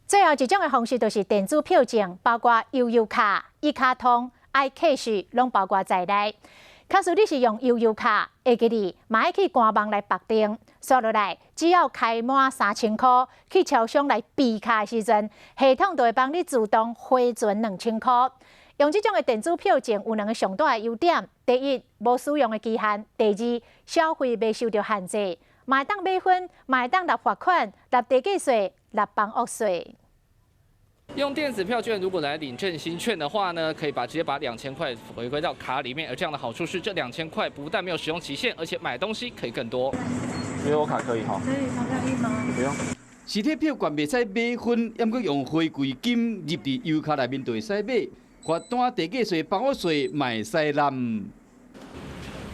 最後一種的方式就是電子票證，包括悠遊卡、一卡通、iCash，攏包括在內。假使你是用悠遊卡，會記得嘛愛去官網來綁定。煞落來，只要開滿3000箍，去超商來嗶卡的時陣，系統就會幫你自動回存2000箍。用這種的電子票證有兩个上大的優點：第一，無使用的期限；第二，消費袂受著限制，嘛會當買分，嘛會當納罰款、納地價稅、納房屋稅。用電子票券如果來領振興券的話呢，可以直接把2000塊回歸到卡裡面，而這樣的好處是，這兩千塊不但沒有使用期限，而且買東西可以更多。悠遊卡可以哈？可以發票印嗎？不用。實體票券袂使買分，猶閣用回饋金入佇悠遊卡內面就會使買。罰單、地價稅、房屋稅嘛會使納。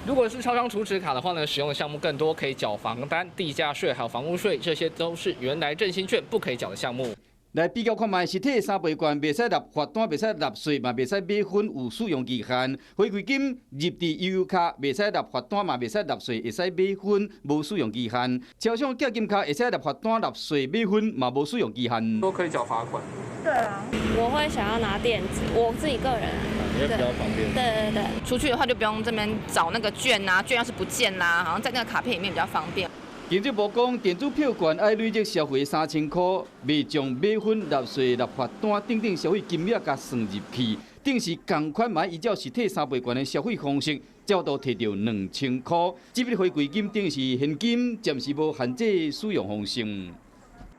如果是超商儲值卡的話呢，使用的項目更多，可以繳房單、地價稅，還有房屋稅，這些都是原來振興券不可以繳的項目。來比較看覓，實體三倍券袂使納罰單，袂使納稅，嘛袂使買分，有使用期限。回饋金入佇悠遊卡，袂使納罰單，嘛袂使納稅，會使買分，無使用期限。超商寄金卡會使納罰單、納稅、買分，嘛無使用期限。都可以繳罰款。對啊，我會想要拿電子，我自己個人。也比較方便。對對對，出去的話就不用這邊找那個券啊，券要是不見啦，好像在那個卡片裡面比較方便。經濟部講，電子票券愛累積消費3000箍，袂將買分、納稅、納罰單等等消費金額共算入去，等於是仝款嘛依照實體三倍券的消費方式，才都提著2000箍。這筆回饋金等於是現金，暫時無限制使用方式。